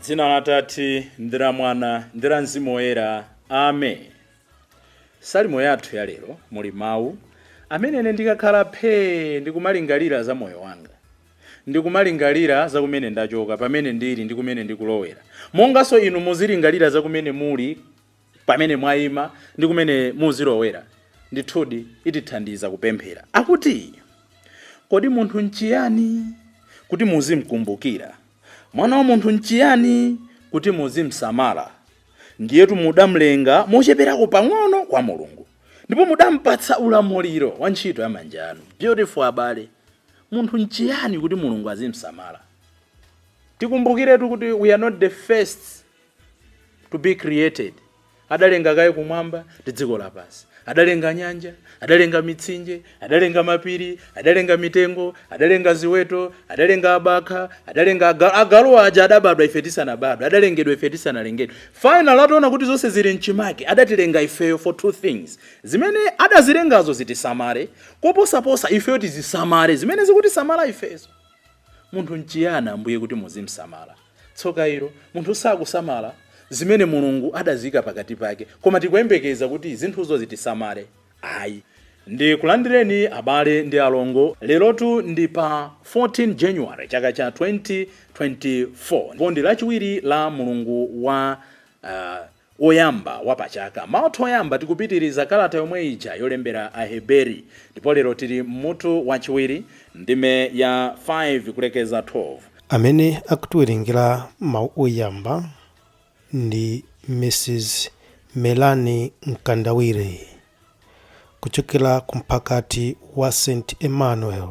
Dzina la Atate ndi la Mwana ndi la Mzimu Woyera. Amen. Salimo yathu ya lero muli mawu amene ine ndikakhala phee ndikumalingalira za moyo wanga, ndikumalingalira za kumene ndachoka, pamene ndili ndi kumene ndikulowera, monganso inu muzilingalira za kumene muli, pamene mwayima ndi kumene muzilowera. Ndithudi itithandiza kupemphera. Akuti, "Kodi munthu nchiyani kuti muzimkumbukira? Mwana wa munthu nchiyani kuti muzimsamala? Ndiyetu mudamlenga mocheperako pang'ono kwa Mulungu, ndipo mudampatsa ulamuliro wa ntchito ya manja anu." Beautiful, abale. Munthu nchiyani kuti Mulungu azimsamala? Tikumbukiretu kuti we are not the first to be created. Adalenga kaye kumwamba ndi dziko lapansi, adalenga nyanja, adalenga mitsinje, adalenga mapiri, adalenga mitengo, adalenga ziweto, adalenga abakha, adalenga agalu aja adabadwa ife tisanabadwe, adalengedwa ife tisanalengedwe. Final ataona kuti zonse zili mchimake, adatilenga ifeyo for two things: zimene adazilengazo zitisamale, koposaposa ifeyo tizisamale zimene zikutisamala ifezo. Munthu nchiyani, Ambuye, kuti muzimsamala? Tsoka ilo, munthu sakusamala zimene Mulungu adaziyika pakati pake, koma tikuyembekeza kuti zinthuzo zitisamale. Ayi. Ndikulandireni, abale ndi alongo. Lerotu ndi pa 14 January chaka cha 2024, ndipo ndi lachiwiri la mulungu wa oyamba wapachaka. Mawu oyamba, tikupitiriza kalata yomwe ija yolembera Aheberi, ndipo lero tili mutu wachiwiri, ndime ya 5 kulekeza 12. Amene akutiwerengera mawu oyamba ndi Mrs Melanie Mkandawire kuchokera ku mphakati wa St Emmanuel,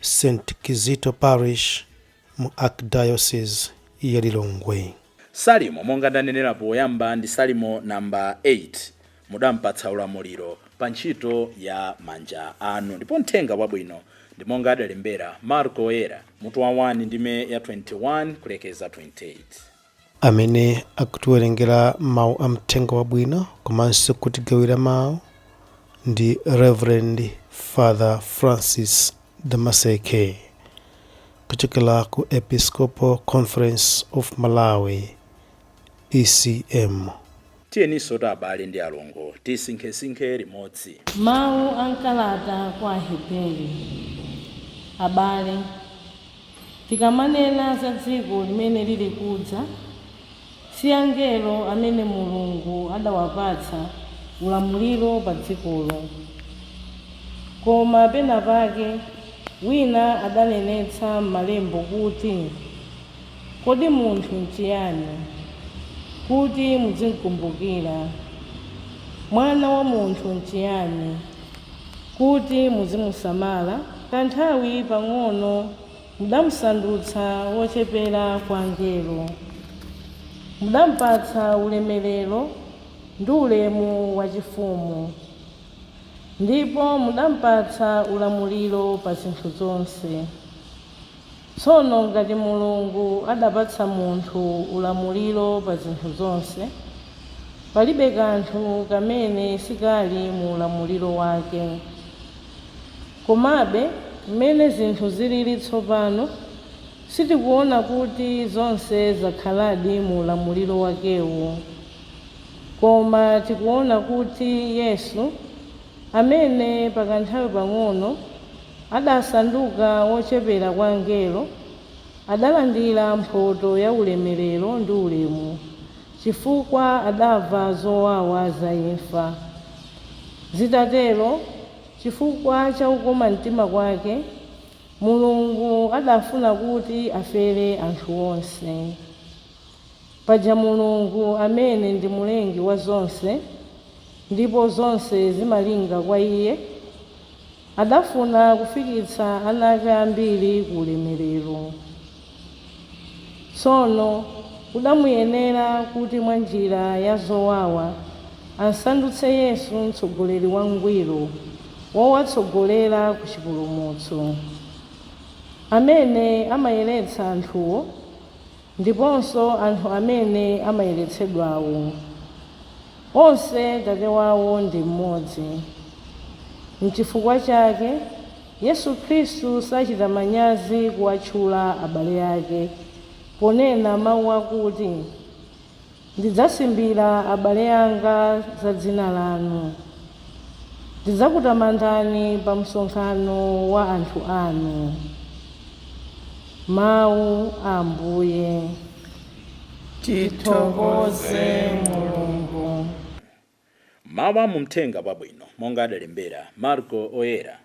St Kizito Parish mu Archdiocese ya Lilongwe. Salimo, monga ndanenera poyamba, ndi Salimo namba 8, "Mudampatsa ulamuliro pa ntchito ya manja anu." Ndipo mthenga wabwino ndi monga adalembera Marko Oyera, mutu wa 1, ndime ya 21 kulekeza 28. Amene akutiwerengera mawu a mthenga wabwino komanso kutigawira mawu ndi Reverend Father Francis Damaseke kuchokera ku Episcopal Conference of Malawi, ECM. Tiyeninso ta, abale ndi alongo, tisinkhesinkhe limodzi. Mawu a mkalata kwa Aheberi. Abale, tikamanena za dziko limene lili kudza, si angelo amene Mulungu adawapatsa ulamuliro pa dzikolo. Koma pena pake wina adanenetsa m'malembo kuti, "Kodi munthu nchiyani kuti muzimkumbukira? Mwana wa munthu nchiyani kuti muzimusamala? Kanthawi pang'ono mudamusandutsa wochepera kwa angelo, mudampatsa ulemerero ndi ulemu wachifumu, ndipo mudampatsa ulamuliro pa zinthu zonse." Tsono ngati Mulungu adapatsa munthu ulamuliro pa zinthu zonse, palibe kanthu kamene sikali mu ulamuliro wake. Komabe mmene zinthu zilili tsopano, sitikuona kuti zonse zakhaladi mu ulamuliro wakewo. Koma tikuona kuti Yesu, amene pakanthawi pang'ono adasanduka wochepera kwa angelo, adalandira mphotho ya ulemerero ndi ulemu chifukwa adamva zowawa za imfa. Zitatero, chifukwa cha kukoma mtima kwake, Mulungu adafuna kuti afere anthu onse. Paja Mulungu, amene ndi Mlengi wa zonse ndipo zonse zimalinga kwa Iye, adafuna kufikitsa ana ake ambiri ku ulemerero. Tsono kudamuyenera kuti mwa njira ya zowawa asandutse Yesu mtsogoleri wangwiro wowatsogolera ku chipulumutso. Amene amayeretsa anthuwo ndiponso anthu amene amayeretsedwawo, onse Tate wawo ndi mmodzi. N'chifukwa chake Yesu Khristu sachita manyazi kuwatchula abale ake, Ponena mawu akuti, ndidzasimbira abale anga za dzina lanu. Ndidzakutamandani pa msonkhano wa anthu anu. Mawu a Ambuye. Tithokoze Mulungu. Mawu a mumthenga wabwino monga adalembera Marko Oyera.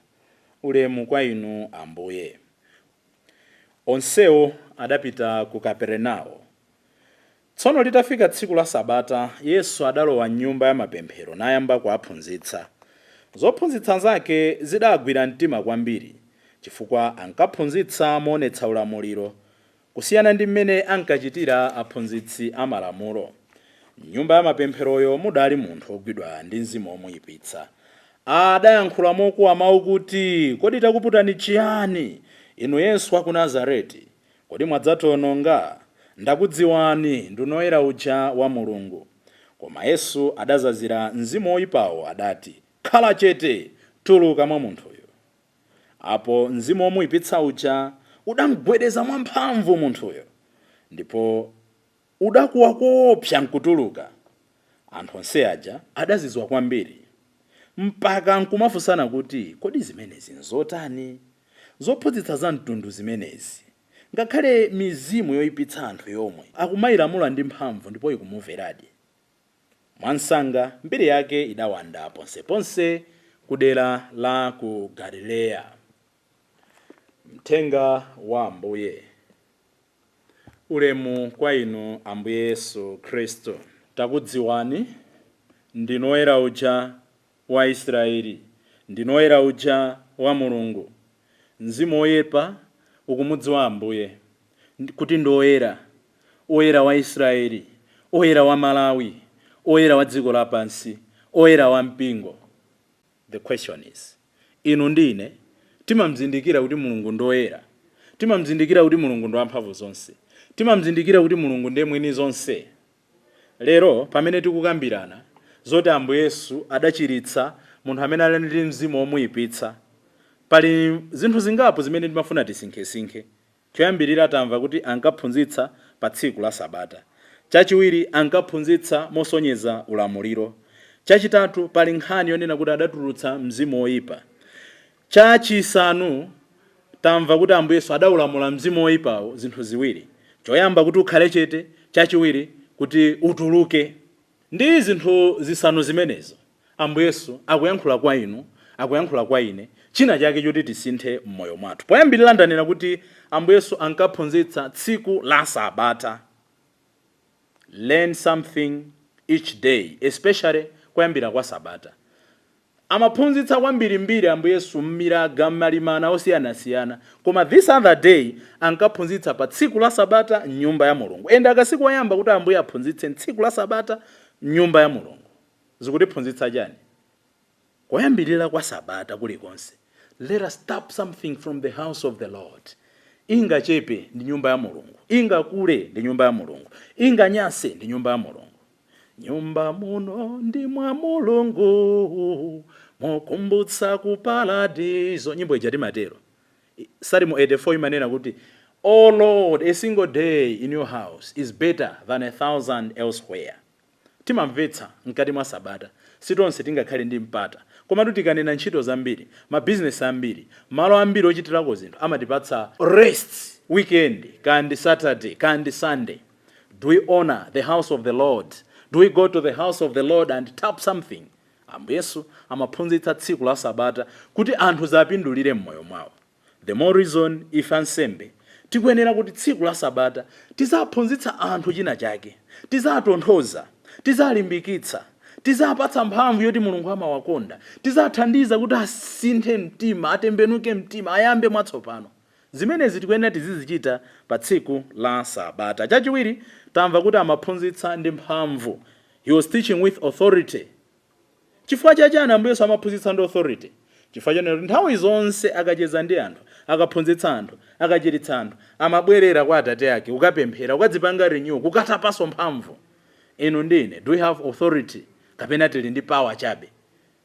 Ulemu kwa inu, Ambuye. Onsewo adapita ku Kaperenawo. Tsono litafika tsiku la Sabata, Yesu adalowa mnyumba ya mapemphero nayamba kuwaphunzitsa. Zophunzitsa zake zidagwira mtima kwambiri, chifukwa ankaphunzitsa moonetsa ulamuliro, kusiyana ndi mmene ankachitira aphunzitsi amalamulo. Mnyumba ya mapempheroyo mudali munthu wogwidwa ndi mzimu womuyipitsa. Adayankhula mokuwa mawu kuti, "Kodi takuputani chiyani, inu Yesu wa ku Nazareti? Kodi mwadzatiwononga? Ndakudziwani, ndinu Woyera uja wa Mulungu." Koma Yesu adazazira mzimu woyipawo, adati, "Khala chete, tuluka mwa munthuyo." Apo mzimu womuyipitsa uja udamugwedeza mwamphamvu munthuyo, ndipo udakuwa koopsa nkutuluka. Anthu onse aja adazizwa kwambiri, mpaka nkumafunsana kuti, "Kodi zimenezi nzotani? Zophunzitsa za mtundu zimenezi? Ngakhale mizimu yoyipitsa anthu yomwe akumayilamula ndi mphamvu, ndipo ikumumveradi." Mwansanga mbiri yake idawanda ponseponse ku dera la ku Galileya. Mthenga wa Ambuye. Ulemu kwa inu, Ambuye Yesu Khristu. Takudziwani, ndinu Woyera uja wa Israeli, ndinu Woyera uja wa Mulungu. Mzimu woyipa ukumudziwa Ambuye kuti ndi Oyera, Oyera wa Israeli, Oyera wa Malawi, Oyera wa dziko lapansi, Oyera wa mpingo. The question is, inu ndi ine timamzindikira kuti Mulungu ndi oyera? Timamzindikira kuti Mulungu ndi wamphamvu zonse? Timamzindikira kuti Mulungu ndiye mwini zonse? Lero pamene tikukambirana zoti Ambuye Yesu adachiritsa munthu amene ali ndi mzimu womuyipitsa, pali zinthu zingapo zimene timafuna tisinkhesinkhe. Choyambirira, tamva kuti ankaphunzitsa pa tsiku la Sabata. Chachiwiri, ankaphunzitsa mosonyeza ulamuliro. Chachitatu, pali nkhani yonena kuti adatulutsa mzimu woyipa. Chachisanu, tamva kuti Ambuye Yesu adaulamula mzimu woyipawo zinthu ziwiri: choyamba, kuti ukhale chete; chachiwiri, kuti utuluke. Ndi zinthu zisanu zimenezo, Ambuye Yesu akuyankhula kwa inu, akuyankhula kwa ine, china chake choti tisinthe m'moyo mwathu. Poyambirira ndanena kuti Ambuye Yesu ankaphunzitsa tsiku la Sabata. Learn something each day, especially kuyambira kwa Sabata. Amaphunzitsa kwambirimbiri Ambuye Yesu m'miraga, m'malimana osiyanasiyana, koma this other day ankaphunzitsa pa tsiku la Sabata mnyumba ya Mulungu. Ende akasiku oyamba kuti Ambuye aphunzitse tsiku la Sabata mnyumba ya Mulungu. Zikutiphunzitsa chani? Koyambirira kwa Sabata kulikonse, let us tap something from the house of the Lord. Ingachepe, ndi nyumba ya Mulungu; ingakule, ndi nyumba ya Mulungu; inganyase, ndi nyumba ya Mulungu. Nyumba muno ndi mwa Mulungu, mukumbutsa ku paradizo. Nyimbo ija timatero. Salimo 84 imanena kuti, "O Lord, a single day in your house is better than a thousand elsewhere." Timamvetsa mkati mwa sabata sitonse tingakhale ndi mpata, komatu tikanena ntchito zambiri, mabizinesi ambiri, malo ambiri ochitirako zinthu amatipatsa rest weekend, kandi Saturday, kandi Sunday. Do we honor the house of the Lord? Do we go to the house of the Lord and tap something? Ambuye Yesu amaphunzitsa tsiku la Sabata kuti anthu zapindulire m'moyo mwawo. The more reason ife ansembe tikuyenera kuti tsiku la Sabata tizaphunzitsa anthu china chake, tizatonthoza, tizalimbikitsa, tizapatsa mphamvu yoti Mulungu amawakonda, tizathandiza kuti asinthe mtima, atembenuke mtima, ayambe mwatsopano. Zimenezi tikuyenera tizizichita pa tsiku la Sabata. Chachiwiri, tamva kuti amaphunzitsa ndi mphamvu. He was teaching with authority. Chifukwa chachani Ambuye Yesu amaphunzitsa ndi authority? Chifukwa chonena kuti nthawi zonse akacheza ndi anthu, akaphunzitsa anthu, akachiritsa anthu, amabwerera kwa Atate ake kukapemphera, kukadzipanga renew, kukatapanso mphamvu. Inu ndi ine, do we have authority, kapena tili ndi power chabe?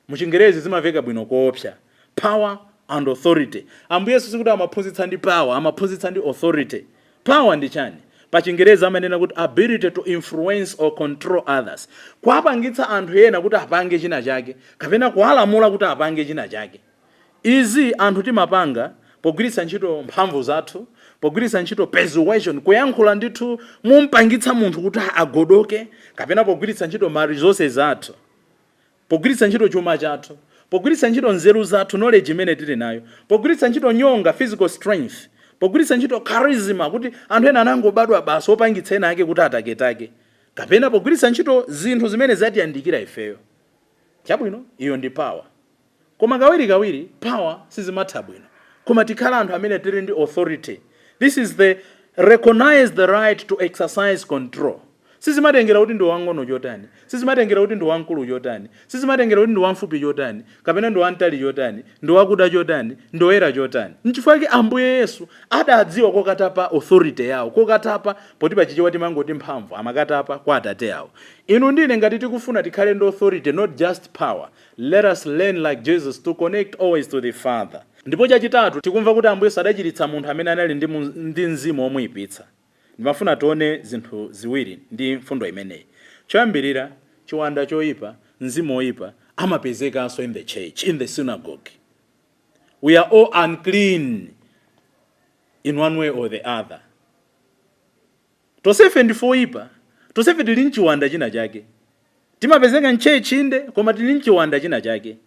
Muchingerezi zimaveka bwino koopsa, power and authority. Ambuye Yesu sikuti amaphunzitsa ndi power, amaphunzitsa ndi authority. Power ndi chani? Pa Chingereza amanena kuti ability to influence or control others, kuwapangitsa anthu ena kuti apange china chake kapena kuwalamula kuti apange china chake. Izi anthu timapanga pogwiritsa ntchito mphamvu zathu, pogwiritsa ntchito persuasion, kuyankhula ndithu mumpangitsa munthu kuti agodoke, kapena pogwiritsa ntchito ma resources athu, pogwiritsa ntchito chuma chathu, pogwiritsa ntchito nzeru zathu, knowledge imene tili nayo, pogwiritsa ntchito nyonga, physical strength, pogwiritsa ntchito charisma, kuti anthu ena anangobadwa basi opangitsa ena ake kuti ataketake, kapena pogwiritsa ntchito zinthu zimene zatiyandikira ifeyo. Chabwino, iyo ndi power, koma kawirikawiri power sizimatha bwino. Koma tikhala anthu amene tili ndi authority. This is the recognize the right to exercise control. Sizimatengera kuti ndi wang'ono chotani, sizimatengera kuti ndi wamkulu chotani, sizimatengera kuti ndi wamfupi chotani kapena ndi wamtali chotani, ndi wakuda chotani, ndi woyera chotani. Nchifukwa chake Ambuye Yesu adadziwa kokatapa authority yawo, kokatapa, poti pachichewa timangoti mphamvu, amakatapa kwa Atate awo. Inu ndine ngati tikufuna tikhale ndi authority, not just power, let us learn like Jesus to connect always to the Father. Ndipo chachitatu, tikumva kuti Ambuye Yesu adachiritsa munthu amene anali ndi mzimu womuyipitsa. Ndimafuna tione zinthu ziwiri ndi mfundo imeneyi. Choyambirira, chiwanda choyipa, mzimu woyipa, amapezekanso in the church, in the synagogue. We are all unclean in one way or the other. Tonsefe ndife oyipa, tonsefe tili mchiwanda china chake. Timapezeka m'church inde, koma tili mchiwanda china chake.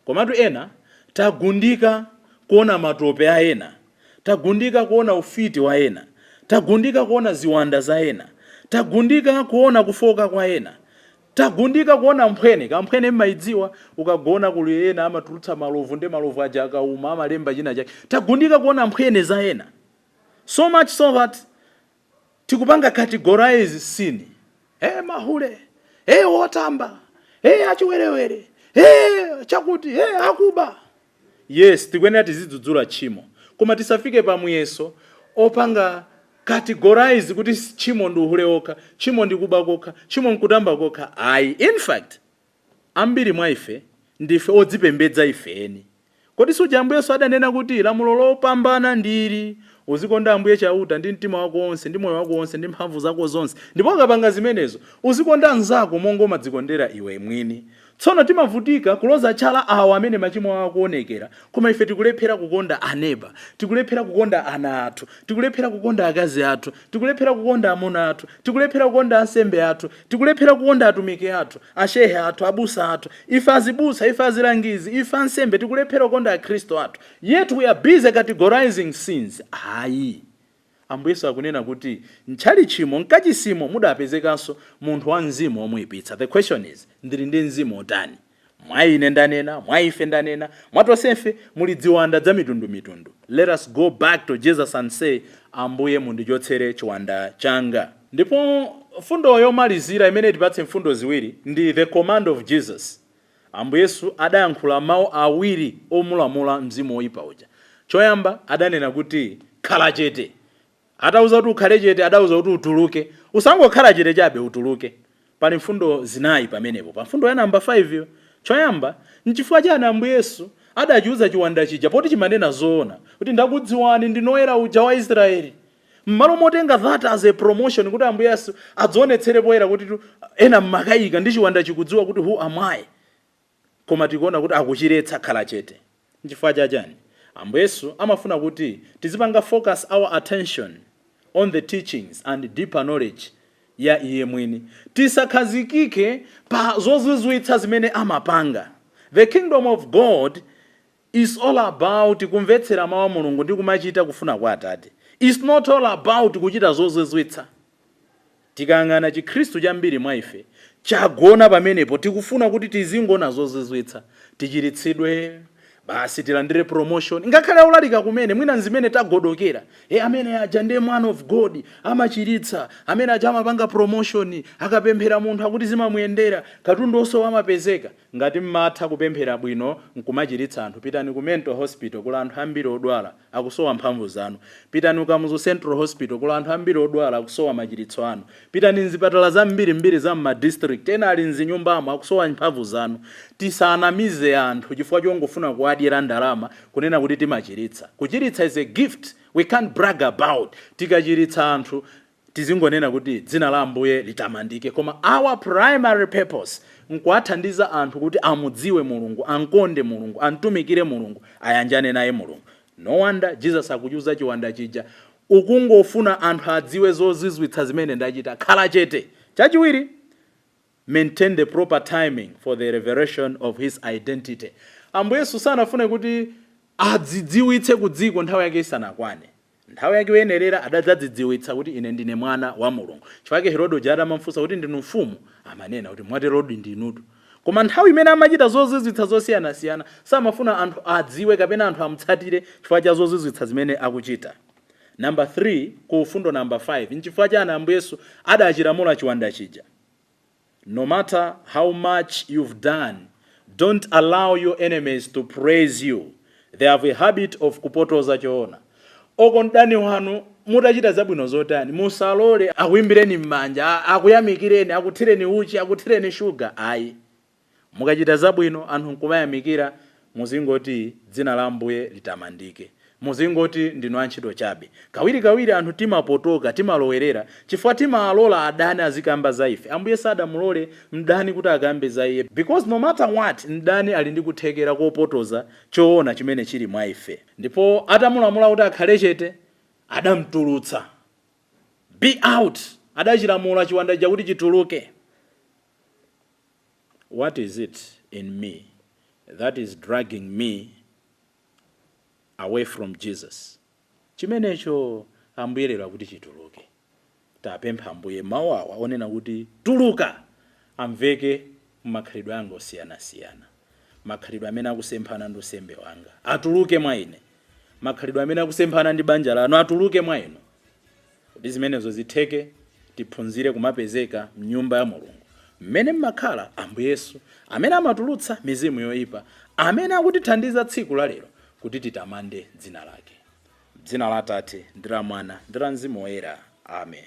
Komatu ena tagundika kuona matope a ena, tagundika kuona ufiti wa ena, tagundika kuona ziwanda za ena, tagundika kuona kufoka kwa ena, tagundika kuona mphwene. Kamphwene mmayidziwa? Ukagona kuli ena amatulutsa malovu, ndi malovu aja akauma amalemba china chake. Tagundika kuona mphwene za ena, so much so that tikupanga categorize sin: mahule, wotamba, achiwerewere, chakuti, akuba. Yes, tikuyenera tizidzudzula tchimo, koma tisafike pa muyeso opanga categorize kuti tchimo ndi uhule okha, tchimo ndi kuba kokha, tchimo nkutamba kokha. Ayi. In fact, ambiri mwa ife ndife odzipembedza ifeni. Kodi suja Ambuye Yesu adanena kuti lamulo lopambana ndili: uzikonda Ambuye Chauta ndi mtima wako wonse, ndi moyo wako wonse, ndi mphamvu zako zonse, ndipo ukapanga zimenezo uzikonda anzako monga umadzikondera iwe mwini? Tsono timavutika kuloza chala awo amene machimo awo akuonekera, koma ife tikulephera kukonda aneba, tikulephera kukonda ana athu, tikulephera kukonda akazi athu, tikulephera kukonda amuna athu, tikulephera kukonda ansembe athu, tikulephera kukonda atumiki athu, ashehe athu, abusa athu. Ife azibusa, ife azilangizi, ife ansembe, tikulephera kukonda akhristu athu, yet we are busy categorizing sins. Ayi, Ambuye Yesu akunena kuti mtchalitchimo, mkachisimo, mudapezekanso munthu wa mzimu womuyipitsa. The question is, ndili ndi mzimu otani? Mwa ine ndanena, mwa ife ndanena, mwa tonsefe muli ziwanda za mitundumitundu. Let us go back to Jesus and say, "Ambuye, mundichotsere chiwanda changa." Ndipo mfundo yomalizira imene tipatse mfundo ziwiri ndi the command of Jesus. Ambuye Yesu adayankhula mawu awiri omulamula mzimu woyipa uja. Choyamba adanena kuti, "Khala chete." Atauza kuti ukhale chete, adauza kuti utuluke. Usangokhala chete chabe, utuluke. Pali mfundo zinayi pamenepo pa mfundo ya namba 5 yo. Choyamba, nchifukwa chani Ambuye Yesu adachiuza chiwanda chija, poti chimanena zoona kuti, "Ndakudziwani, ndinoyera uja wa Israeli"? Mmalo motenga that as a promotion kuti Ambuye Yesu adzionetsere poyera kuti ena mmakayika, ndi chiwanda chikudziwa kuti who am I, koma tikuona kuti akuchiretsa, "Khala chete." Nchifukwa chachani? Ambuye Yesu amafuna kuti tizipanga focus our attention on the teachings and deeper knowledge ya iye mwini. Tisakhazikike pa zozizwitsa zimene amapanga. The kingdom of God is all about kumvetsera mawu a Mulungu ndi kumachita kufuna kwa Atate. It's not all about kuchita zozizwitsa. Tikayang'ana chikhristu chambiri mwa ife chagona pamenepo. Tikufuna kuti tizingona zozizwitsa, tichiritsidwe basi, tilandire promotion, ngakhale aulalika kumene mwina nzimene tagodokera. Amene aja ndiye man of God, amachiritsa, amene aja amapanga promotion, akapemphera munthu akuti zimamuyendera, katundu onse amapezeka. Ngati mmatha kupemphera bwino nkumachiritsa anthu, pitani ku mental hospital, kula anthu ambiri odwala akusowa mphamvu zanu. Pitani Kamuzu Central Hospital, kula anthu ambiri odwala akusowa machiritso anu. Pitani mzipatala zambirimbiri za mmadistrict, ena ali mzinyumbamo akusowa mphamvu zanu. Tisanamize anthu chifukwa chongofuna kuwadyera ndalama, kunena kuti timachiritsa. Kuchiritsa is a gift we can't brag about. Tikachiritsa anthu, tiziyamika Mulungu. Tikachiritsa anthu, Tizingonena kuti dzina la Ambuye litamandike, koma our primary purpose nkuwathandiza anthu kuti amudziwe Mulungu, ankonde Mulungu, amtumikire Mulungu, ayanjane naye Mulungu. No wonder Jesus akuchiuza chiwanda chija, "Ukungofuna anthu adziwe zozizwitsa zimene ndachita, khala chete." Chachiwiri, maintain the proper timing for the revelation of his identity. Ambuye Yesu sanafune kuti adzidziwitse ku dziko nthawi yake isanakwane. Nthawi yake yoyenerera adadzadzidziwitsa kuti, "Ine ndine Mwana wa Mulungu." Chifukwa Herode uja atamamufunsa kuti, "Ndinu mfumu?" amanena kuti, "Mwaterodi ndinutu." Koma nthawi imene amachita zozizwitsa zosiyanasiyana, samafuna anthu adziwe kapena anthu amutsatire chifukwa cha zozizwitsa zimene akuchita. Number 3, ku fundo number 5, nchifukwa chani Ambuye Yesu adachilamula chiwanda chija? No matter how much you've done, don't allow your enemies to praise you. They have a habit of kupotoza choona. Oko mdani wanu mutachita zabwino zotani, musalole akuimbireni m'manja, akuyamikireni, akuthireni uchi, akuthireni shuga, ayi. Mukachita zabwino anthu nkumayamikira, muzingoti, "Dzina la Ambuye litamandike," muzingoti ndinu antchito chabe. Kawirikawiri anthu timapotoka, timalowerera chifukwa timalola adani azikamba za ife. Ambuye sadamulole mdani kuti akambe za iye, because no matter what, mdani ali ndi kuthekera kopotoza choona chimene chili mwa ife. Ndipo atamulamula kuti akhale chete, adamtulutsa. "Be out!" Adachilamula chiwanda chakuti chituluke. What is it in me that is dragging me away from Jesus? Chimenecho Ambuye lero akuti chituluke. Tapempha Ambuye mawu awa onena kuti "tuluka" amveke mmakhalidwe anga osiyanasiyana. Makhalidwe amene akusemphana ndi unsembe wanga atuluke mwa ine. Makhalidwe amene akusemphana ndi banja lanu atuluke mwa inu. Kuti zimenezo zitheke, tiphunzire kumapezeka mnyumba ya Mulungu mmene mmakhala Ambuye Yesu, amene amatulutsa mizimu yoyipa, amene akutithandiza tsiku la lero kuti titamande dzina lake. Dzina la Atate ndi la Mwana ndi la Mzimu Woyera, amen.